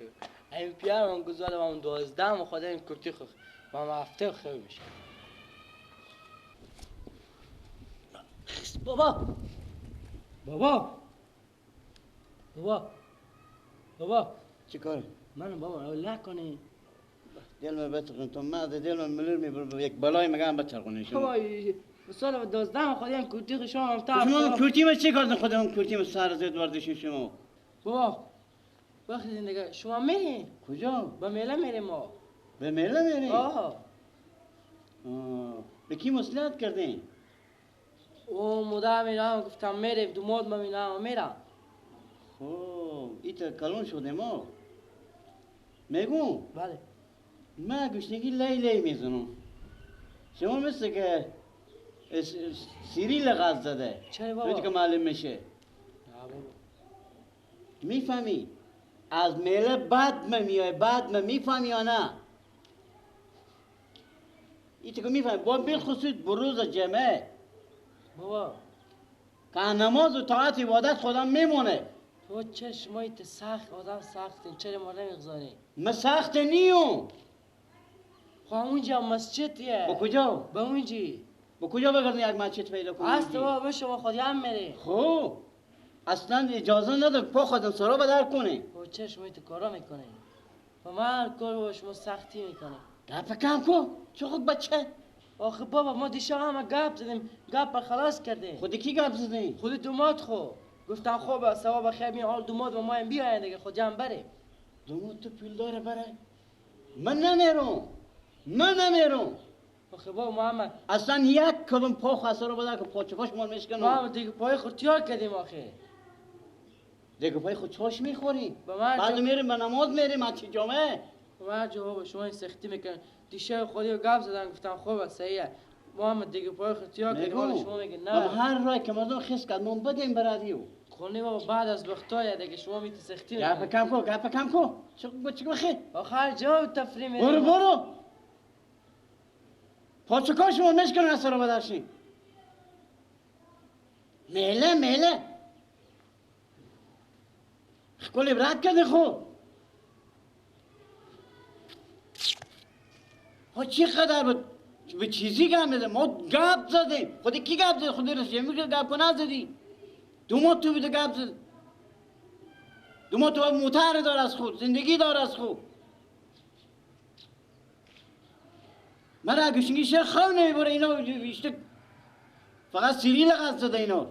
تو. این پیار من گذاره من 12 خدا این کرتی خو من هفته خو میشه. بابا بابا بابا بابا چیکار؟ من بابا نکنی دل من بترخون تو من دل من ملور میبر یک بلای مگم بترخونی شما. بابا سال 12 خدا این کرتی خو شما هم تا شما کرتی ما چی کردن خودم کرتی ما سر زد وردش شما. بابا وقتی دیگه شما میرین کجا؟ به میله میریم ما. به میله میریم؟ آه. به کی مصلحت کردین؟ او مدام میرم گفتم میریم دوماد ما میرم میرم. خب ایتا کلون شده ما. میگم؟ بله. من گشنگی لی لی میزنم. شما مثل که سیری لغاز زده. چرا بابا؟ که معلوم میشه. نه بابا. میفهمی؟ از میله بد من میای بد من میفهمی یا نه؟ ایتا که میفهمی با بالخصوص بروز جمعه. بابا که نماز و طاعت عبادت خودم میمونه. تو چشمایت سخت آدم سختین چرا ما نمیگذاری؟ من سخت نیوم. خب اونجا مسجدیه. با کجا؟ به اونجی. با کجا بگردن یک مسجد پیدا کنیم؟ اصلا بابا به شما خودی هم میره. خب اصلا اجازه نده پا خودم سرا بدر کنه. با چشمایت کارا میکنه. و من کار با شما سختی میکنه. گپ کم کو چه خود بچه؟ آخه بابا ما دیشب همه گپ زدیم گپ خلاص کردیم. خود کی گپ زدیم؟ خود دوماد خو گفتم خب ثواب خیر می حال دوماد و ما هم بیاین دیگه خود جمع بریم. دوماد تو پول داره بره؟ من نمیرم من نمیرم. آخه بابا محمد اصلا یک کدوم پا خسته رو بده که پاچه پاش مال میشکنم. محمد دیگه پای خود تیار کردیم آخه. دیگه پای خود چاش میخوریم. بعد میریم به نماز میریم از جامعه. من جواب شما این سختی میکنن. دیشب خودی گپ زدن گفتم خوب صحیحه. محمد دیگه پای خود تیار کردیم حالا شما میگین نه. هر رای که مردم خس کرد ما بدیم برادیو. خونه بابا بعد از وقتای دیگه شما میت سختی میکنین. گپ کم کو گپ کم کو. چه بخی؟ آخر جواب تفریح میریم. برو برو. پاچه کار شما میشکنن از سر بدرشین. میله میله. کل عبرت کرده خو. ها چی قدر بود به چیزی گپ میزنه ما گپ زدیم خودی کی گپ زد خودی رسیمی که گپ کنه زدی دو ماه تو بیده گپ زد دو ماه تو موتر دار از خود زندگی دار از خود من اگه شهر خواب نمیبره اینا بیشتر فقط سیری لغت زده اینا.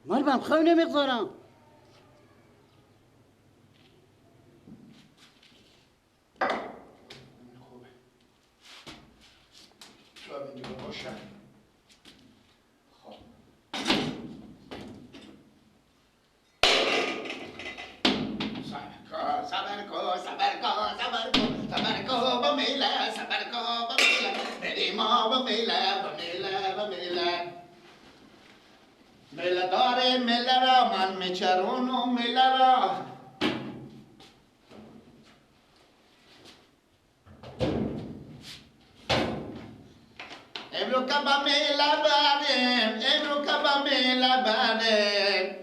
من به هم خواب نمیگذارم. خوبه تو هم اینجا باشم. خب صبر کن صبر کن صبر کن صبر کن با میله صبر کن با میله بریم ما با میله با میله با میله میله داره میله را من میچرونم میله را. امرو که با میله بریم امرو که با میله بریم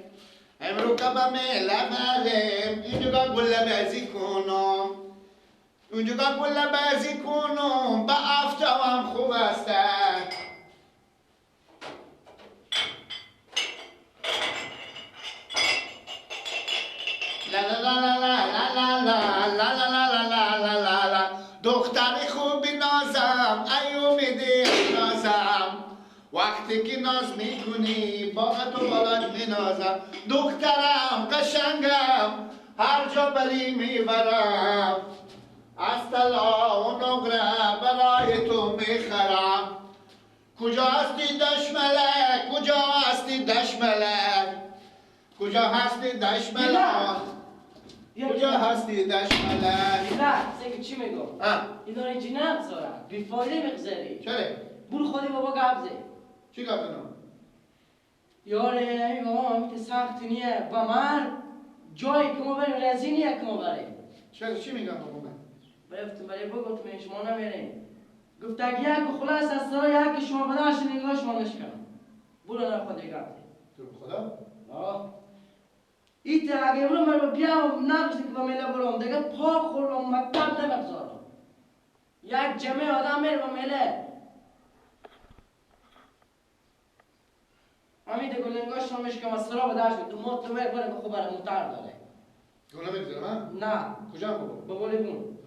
امرو که با میله بریم اینجا گله بازی کنم اونجا گله بازی کنم با افتاوم خوب است. لا لا لا لا لا لا لا لا لا لا لا لا لا دختر خوبی نازم ای امیدی نازم وقتی که ناز میکنی با تو بالات مینازم دخترم قشنگم هر جا بری میبرم از طلا و نقره برای تو میخرم. کجا هستی دشملک کجا هستی دشملک کجا هستی دشملک کجا هستی دشملک؟ نه سنگ چی میگم؟ اینا رو اینجا نگذارم بیفایده میگذاری. چرا؟ برو خودی بابا گپ زد. چی گپ زدم؟ یاره این بابا هم که سخت نیه با من جایی که ما بریم رضی نیه که ما بریم. چرا چی میگم بابا من؟ برفتم برای بگو تو شما نمیریم. گفت اگه یک خلاص از سرای یک شما بدنش نگاه شما نشکنم. برو نه خودی گپ زد. تو خدا؟ الله ایت اگه امرو من بیام نگوشتی که با میله برم دیگه پا خورم مکتب نمیگذارم. یک جمعه آدم میره با میله. همین دیگه لنگاش رو میشکم از سرا به درش بید. دو ماه تو میره بره که خوب برای موتر داره. گونه میگذارم؟ نه. کجا بابا؟ بابا لیبون.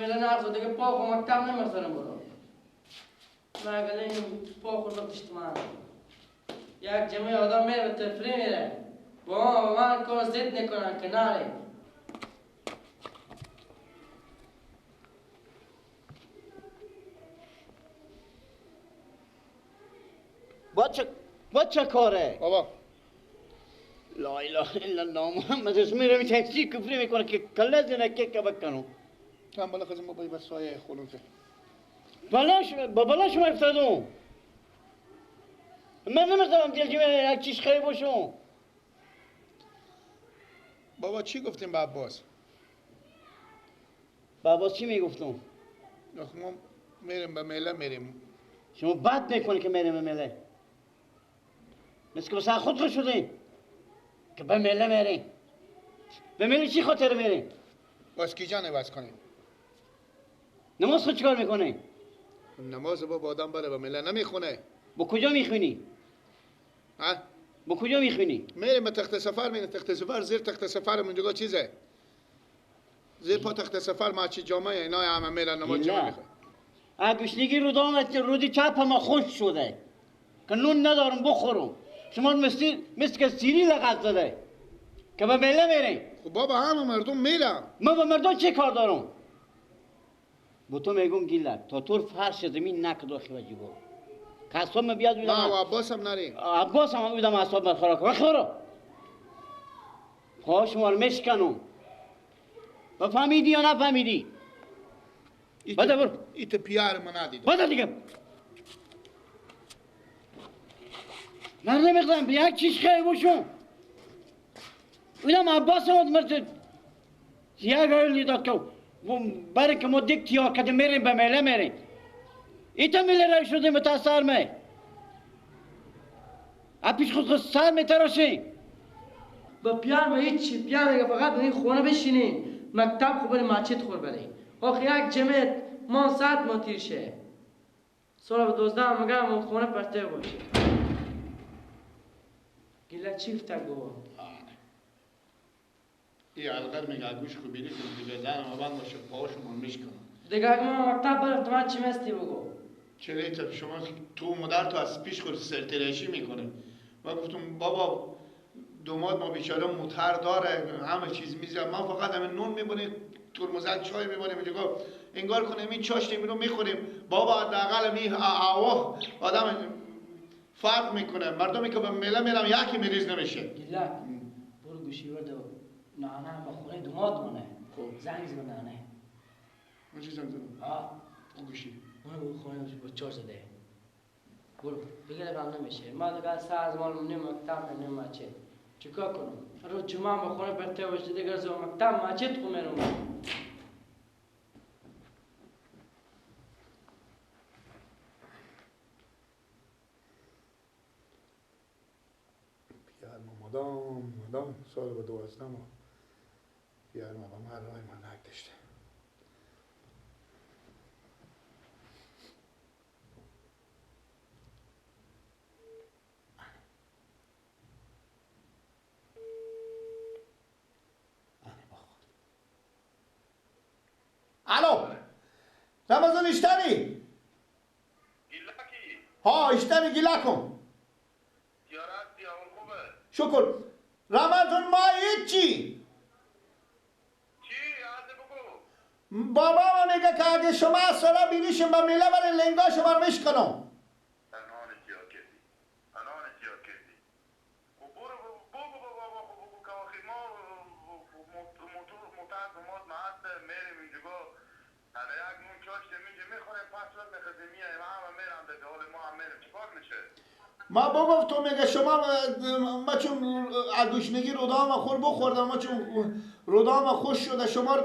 میله نگذار دیگه پا خورم مکتب نمیگذارم برم. من اگه این پا خورم تشت من. یک جمعه آدم میره به تفریح میره. با من کار زد نکنن که نره. با چه کاره؟ بابا لا اله الا الله محمد اسمی رو تکسی کفری میکنه که کله زنه که بکنو. هم بالا خزم بابایی بس سایه خلوته. بالا شما افتادم. من نمیخوام دل یک چیز خیلی باشم. بابا چی گفتیم به عباس؟ به عباس چی میگفتم؟ آخه ما میریم به میله میریم. شما بد میکنی که میریم به میله. مثل که بسر خود خوش شدیم که به میله میریم. به میله چی خاطر میریم؟ باز کی جان عوض کنیم؟ نماز خود چیکار میکنی؟ نماز بابا آدم بره به میله نمیخونه. با کجا میخونی؟ ها؟ با کجا میخونی؟ میریم به تخت سفر میریم. تخت سفر زیر تخت سفر اونجا چیزه؟ زیر پا تخت سفر ما چی جامعه اینا همه میرن نماز جمعه میخونه. گشنگی رو دامت رودی چپ ما خوش شده که نون ندارم بخورم. شما مثل که سیری لغت زده که به میله میریم. خب بابا همه مردم میرن. من با مردم چه کار دارم؟ با تو میگم گیلک تا طور فرش زمین نکد آخی و جیبو که اصاب من بیاد بیدم. نه و عباس هم نریم. عباس هم بیدم اصاب من خراب کنم. خورو پا شما رو میشکنم. بفهمیدی یا نفهمیدی؟ بده برو. ایت پیار من ندیدم. بده دیگه. من نمیخوام یک چیز خیلی باشم. اینم عباس هم مرد یک هلی داد که برای که ما دیگ تیار کردیم میریم به میله میریم. ایتا میله رای شدیم تا سر می. پیش خود سر میتراشیم. با پیار ما هیچی پیار میگه فقط این خونه بشینیم مکتب خو بریم مسجد خور بریم. آخه یک جمعه ما ساعت ما تیر شه. سال 12 مگه خونه پرته باشه. گیله چی گفته بابا؟ این الغر میگه گوش خو بیری کن دیگه زنم بند باشه پاهاشون میشکنم. دیگه اگه من مکتب برم تو من چی مستی بگو؟ چرا تا شما تو مادر تو از پیش خود سرتراشی میکنه. من گفتم بابا دوماد ما بیچاره موتر داره همه چیز میزه، ما فقط همین نون میبونیم ترمزک چای میبونیم اینجا انگار کنیم این چاشنی رو میخوریم. بابا حداقل می آوه آدم فرق میکنه. مردمی که به میله میرم یکی مریض نمیشه. گیلک برو گوشی ورد نه نه با خونه دوماد مونه. خب زنگ زد نه نه. من چی زنگ زدم؟ آه گوشی. اون خونه با چارج زده. برو دیگه بهم نمیشه. ما دیگه سر از مال نیم مکتب نیم مچه. چیکار کنم؟ روز جمعه با خونه پرته باشه دیگه زو مکتب مسجد خو میرم. پیار ما مدام مدام سال به 12 ما پیار ما با من رای ما نگذشته. الو رمضان اشتری؟ گیلکی ها اشتری گیلکم شکر رمضان ما هیچی چی؟ بگو بابا ما میگه که اگه شما از سالا بیریشم با میله برای لنگا شما رو میشکنم. انان تیار کردی خب برو بگو بابا بگو که آخی ما موتر دوماد محل میریم اینجا هر یک نون چاشتیم اینجا میخوریم پس وقت میخوزیم میاییم همه میرم به حال ما هم میریم چیکار میشه؟ ما بگفتم میگه شما ما چون گشنگی رودام خور بخوردم ما چون رودام خوش شده شما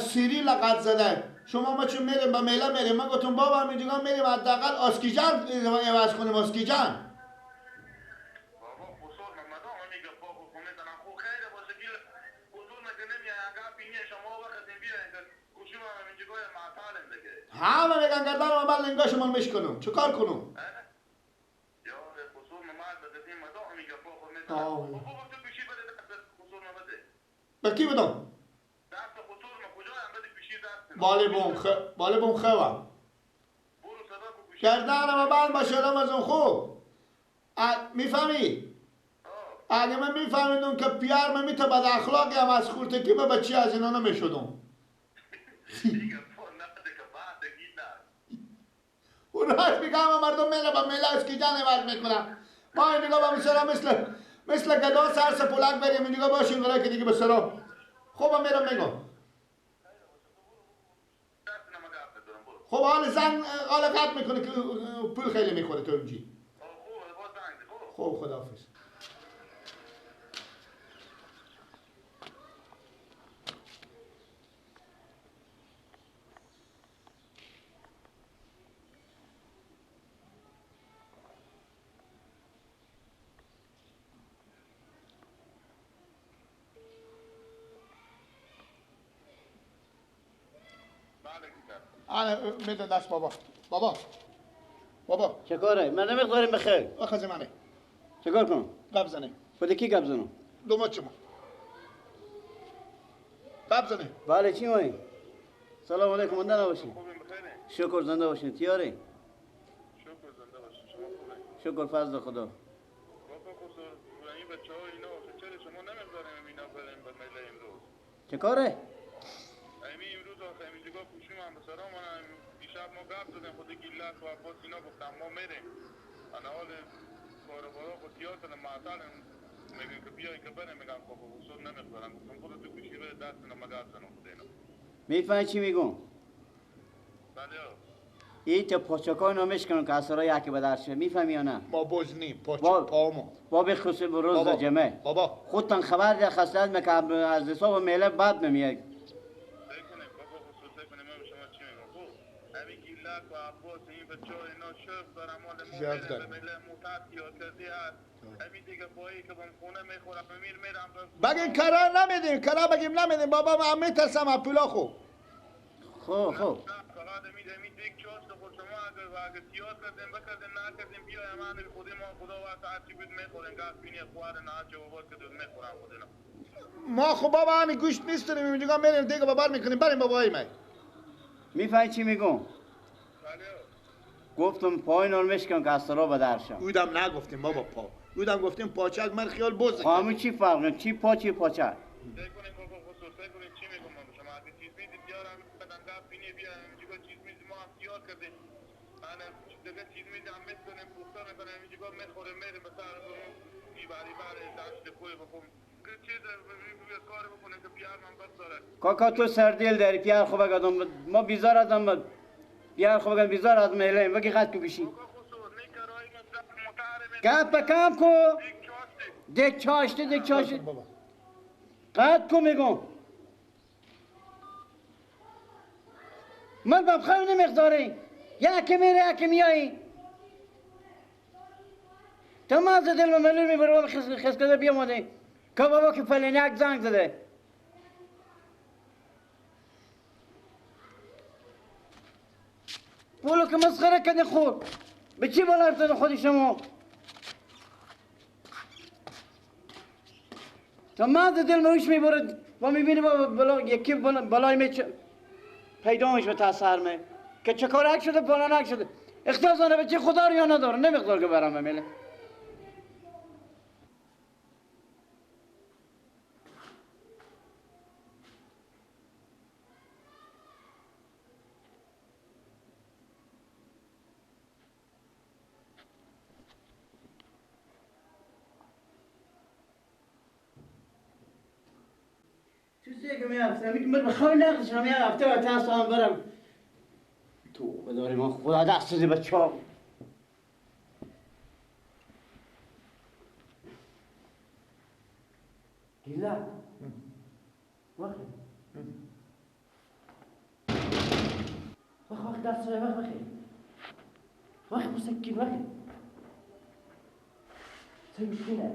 سیری لقد زده شما ما چون میریم به میله میریم. من گفتم بابا اینجا میریم حداقل اسکیجان عوض کنیم اسکیجان. هم اینجا گویا معطلیم دیگه. همه میگن گردن ما بر لنگاشمان میشکنم. چیکار کنم؟ یا خسور ما بدیم ما دو میگه پا خود میزنم. بابا تو پیشی بده دست خسور ما بده. به کی بدم؟ دست خسور ما کجا هم بده پیشی دست. بالی بوم خوا. برو صدا کو پیشی. گردن ما بند باشه از اون خوب. میفهمی؟ اگه من میفهمیدم که پیار من میته بد اخلاقی هم از خورتکی به بچه از اینا نمیشدم. اون راست میگه همه مردم میله با میله از که جان عوض میکنم. ما این دیگه با مثلا مثل گدا سر سپولک بریم این دیگه باشیم برای که دیگه بسرا. خب من میرم میگم. خب حال زن حال قطع میکنه که پول خیلی میخوره تو اینجی. خب خداحافظ. آره میدن دست بابا. بابا بابا چه کاره؟ من نمیخواریم بخیر. آخه منه چه کار کنم؟ قب زنه. خود کی قب زنم؟ دومات شما قب زنه. بله چی مایی؟ سلام علیکم، زنده نباشین. شکر زنده باشین. تیاره؟ شکر زنده باشین. شما خوبه؟ شکر فضل خدا. بابا خسور این بچه‌ها اینا چرا شما نمیذاریم اینا بریم به میله امروز؟ چه کاره؟ امروز آخه اینجا پوشیم هم به سرام دیشب ما گپ زدیم خود گیلک و عباس اینا گفتم ما میریم. انا حال کاروبارا خود تیار کردم معطلم میگن که بیای که بریم میگم خب خسور نمیخورم. گفتم خود تو گوشی بده دست اینا ما گپ زنم خود اینا. میفهمی چی میگم؟ بله. این تا پاچکای نمیشکنم که اثرای یکی به در شه. میفهمی یا نه؟ ما بز نیم پاچ پامو. بابا خسور روز جمعه. بابا خودتان خبر ده خسته میکه از حساب میله بد نمیاد. بگیم کرا نمیدیم، کرا بگیم نمیدیم بابا. من میترسم از پولا. خو خو خو ما خب بابا همین گوشت نیستیم اینجا میریم دیگه بابا میکنیم بریم بابای من. میفهمی چی میگم؟ گفتم پایین رو میشکن که از سرا به در شم. اودم نگفتیم بابا پا. اودم گفتیم پاچک. من خیال بزرگ. همون چی فرق میکنه؟ چی پا چی پاچک؟ کاکا تو سردیل داری پیار خوب بگم ما بیزار آدم بیار خوب بگم بیزار آدم میلیم بگی قد کو بشی گپ کم کو دک چاشته دک چاشته قد کو میگم من بخوام نمیخداری یکی میره یکی میایی تمام دل ملول میبره خس کده بیامده که بابا که فلانیک زنگ زده پولو که مسخره کنی خور به چی بالا افتاده خودی شما تمام دل موش میبره و میبینی بلا یکی بالای می پیدا میشه تا سرمه که چه کار شده فلان شده اختیار داره به چی خدا رو یا نداره نمیخواد که برام میله چیزی که میافتم من بخوای نقدش رو میافته و تا برم تو بداری من خدا دست زی بچه گیلا وقت وقت وقت دست رو وقت وقت وقت مسکین وقت سمشینه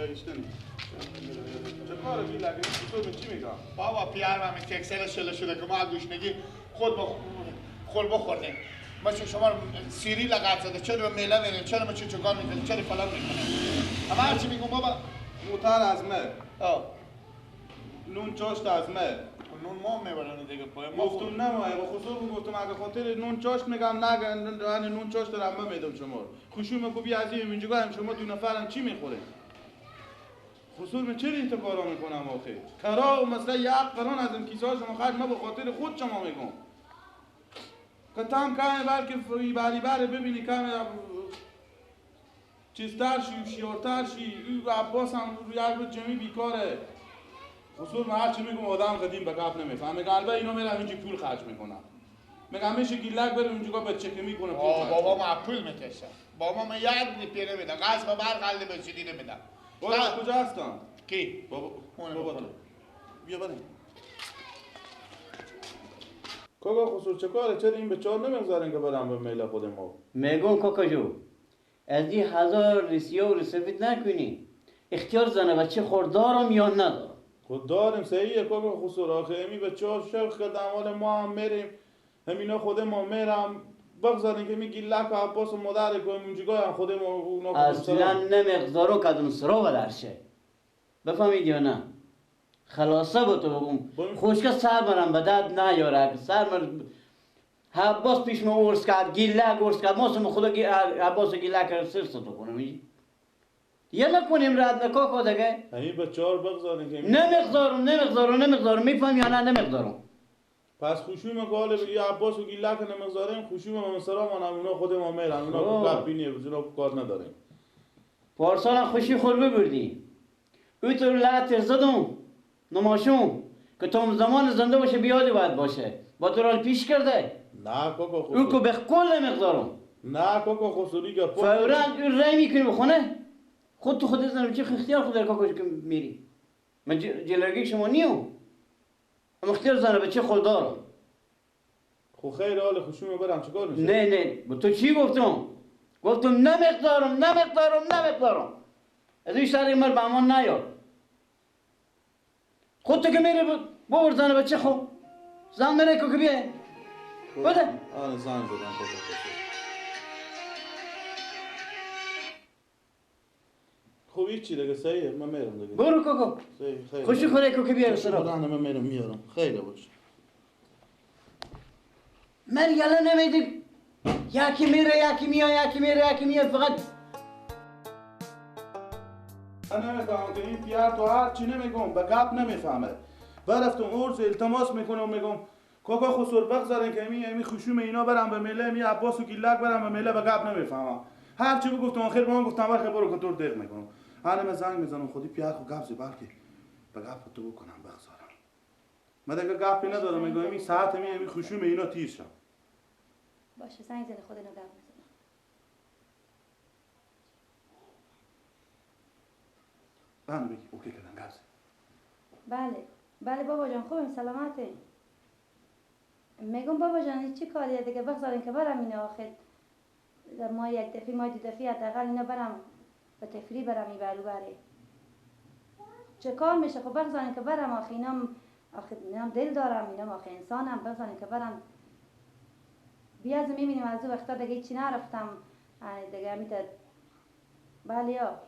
گیلگشتنی چه کاره گیلگ؟ تو چی میگم؟ بابا پیر من تکسل شله شده که ما گوشنگی خود با خور بخوردیم. ما چون شما سیری لغت زده، چرا به میله میریم، چرا ما چه چوکان میکنیم، چرا فلان میکنیم. اما هرچی میگم بابا موتر از مه، نون چاشت از مه، نون ما میبرن دیگه پای ما. گفتم نه ما با خسرو گفتم اگه خاطر نون چاشت میگم نه، نون چاشت رو من میدم شما. خوشو میگم بیا از اینجا هم شما دو نفرم چی میخوره؟ خسرو من چرا این کارا میکنم آخه؟ کرا و مثلا یک قران از این کیسه شما خرج ما به خاطر خود شما میگم. که تام کم بلکه بری بری ببینی کم چیزتر شی شیارتر شی. عباس هم یک روز جمعی بیکاره. خسرو من هرچی میگم آدم قدیم به گپ نمیفهمه. میگه البته اینا میرم اینجا پول خرج میکنم. میگم میشه گیلک بره اونجا بچه میکنه پول خرج. بابا ما پول میکشه. بابا من یک روپیه نمیدم. غاز به برق قلب بچینی نمیدم. بابا کجا هستن؟ کی؟ بابا بابا تو. بیا بریم. کاکا خسرو چه کاره؟ چرا این بچه‌ها نمیگذارن که برم به میل خود ما؟ میگم کاکا جو از این هزار ریسیه و ریسفید نکنی. اختیار زنه بچه خوردارم یا ندارم؟ خود داریم صحیحه کاکا خسرو. آخه امی بچه‌ها شوق کردن مال ما هم میریم، همینا خود ما میرم بگذارین که می گیلک و عباس و مادر کنیم اونجا هم خود ما اونا اصلا نمیگذارو کدوم سرا درشه. بفهمید یا نه؟ خلاصه با تو بگم خوشکه سر برم به درد نیاره. سر من عباس پیش ما ارز کرد، گیلک ارز کرد، ما سم خدا عباس گیلک رو سر تو کنم. یه نکنیم رد نکاکا دیگه. همین بچه‌ها رو بگذارین که نمیگذارم نمیگذارم نمیگذارم. میفهم یا نه؟ نمیگذارم. پس خوشوم قالب یه عباس و گیلک نمیگذاریم، خوشوم مسرا ما اونا خود ما میرن، اونا گپ بینیه، اونا کار نداریم. پارسال خوشی خور ببردی. او تو لاتر زدم نماشون که تو زمان زنده باشه بیادی باید باشه. با تو رال پیش کرده. نه کاکا خسرو. او که به کل نمیگذارم. نه کاکا خسروی گپ فوراً رای میکنی بخونه. خود تو خودت زنم چه اختیار خود در کاکا که میری. من جلوگی شما نیو. اما اختیار زنه به چه خود دارم. خب خیر حال خوشومه برم چیکار میشه؟ نه نه با تو چی گفتم؟ گفتم نمیگذارم نمیگذارم نمیگذارم. از این شهر مر به امان نیار. خود تو که میری ببر زنه بچه خو زن میره که بیه بده. آره زنگ زدم کاکا. خب هیچی دیگه صحیحه من میرم دیگه. برو کاکا. خیر خوشی خوره که بیاره سرا. نه من میرم میارم. خیر باش. من یالا نمیدی یکی میره یکی میاد یکی میره یکی میاد فقط من نمیفهمم که این پیر تو هر چی نمیگم به گپ نمیفهمه. برفتم ارز التماس میکنم میگم کاکا خسرو بگذارین که امی خشوم اینا برم به میله، امی عباس و گیلک برم به میله به گپ نمیفهمم. هر چی بگفتم آخر به من گفتم برخه برو که تو دق میکنم. حالا من زنگ میزنم خودی پیر خو گپ زی بلکه به گپ تو بکنم بگذارم. من دیگه گپی ندارم میگم امی ساعت امی خشوم اینا تیر شم. باشه زنگ زن خود اینا گپ میزنم. من بگی اوکی کردن گپ زن. بله بله بابا جان خوبم سلامته. میگم بابا جان چی کاریه دیگه بگذارین که برم اینا آخر ما یک دفعه ما دو دفعه حداقل اینا برم به تفریح برم این برو بره چه کار میشه. خب بگذارین که برم آخه اینام آخه اینام دل دارم اینام آخه انسانم بگذارین که برم. بیاز میبینیم از او وقتا دیگه هیچی نرفتم دیگه میتد. بله یا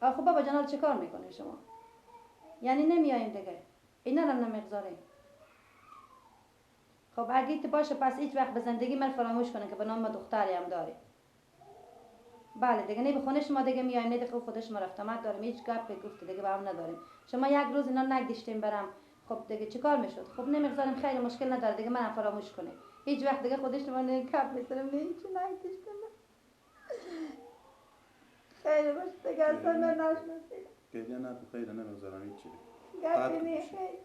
آخه بابا جان چه کار میکنه شما؟ یعنی نمیاییم دیگه اینا رو نمیگذاریم. خب اگه باشه پس هیچ وقت به زندگی من فراموش کنه که به نام دختری هم داره. بله دیگه نه به خونه شما دیگه میایم نه دیگه خود شما رفت آمد داریم هیچ گپ گفت دیگه به هم نداریم. شما یک روز اینا نگدیشتیم برم خب دیگه چیکار میشد؟ خب نمیگذاریم خیر مشکل نداره دیگه منم فراموش کنه. هیچ وقت دیگه خودش شما نه گپ میزنم نه هیچ نگدیشتم. خیر باشه دیگه اصلا من نشناسید. گریه نکن خیر نمیگذارم هیچ چیزی. گپی نه خیر.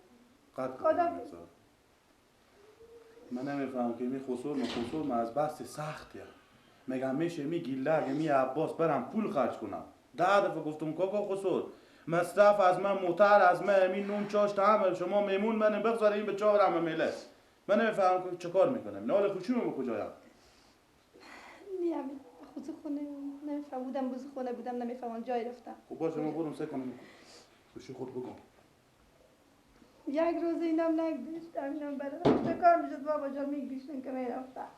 خدا من نمیفهمم که می خسرو ما از بس سختیه. میگم میشه می گیلک می عباس برم پول خرج کنم. 10 دفعه گفتم کاکا خسرو مصرف از من موتر از من می نون چاشت همه شما میمون منم بگذار این بچه برم میله. من نمیفهمم که چه کار میکنم. نال خوشیمو به کجایم؟ نیم خود خونه نمیفهم بودم، بز خونه بودم، نمیفهمم جای رفتم. خب باشه، من برم سه کنم خوشی خود بگم. یک روز اینم نگذشتم، اینم برای چه کار میشد بابا جان، میگذشتن که میرفتم.